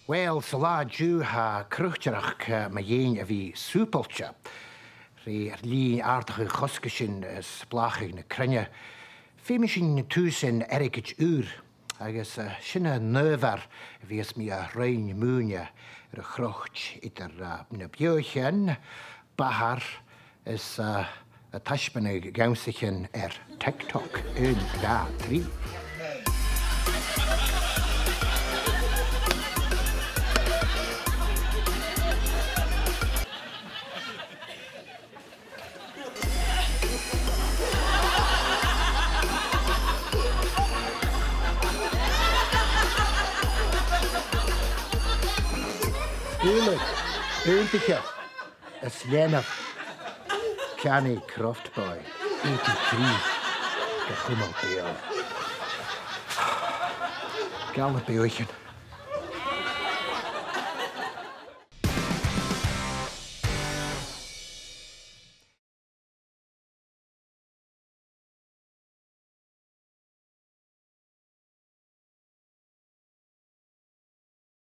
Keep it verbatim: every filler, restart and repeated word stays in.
Uill, san latha an-diugh tha croitearachd, eh, mu dheidhinn a bhith sùbailte. Rè ar linn àrdachadh chosgaisean is blàthachadh na cruinne, feumaidh sinn tùs airgid ùr, agus, eh, sin an adhbhar a bhios mi a' roinn mùine air a' chroit eadar, eh, na beathaichean, bathar is, eh, a' taisbeanadh dannsa-chean air TikTok. Aon, dhà, trì. Ùrlar, aontaichean is leanabh. Ceannaigh Croft Boy, eighty-three, gu cumail beò. Gabh na beathaichean.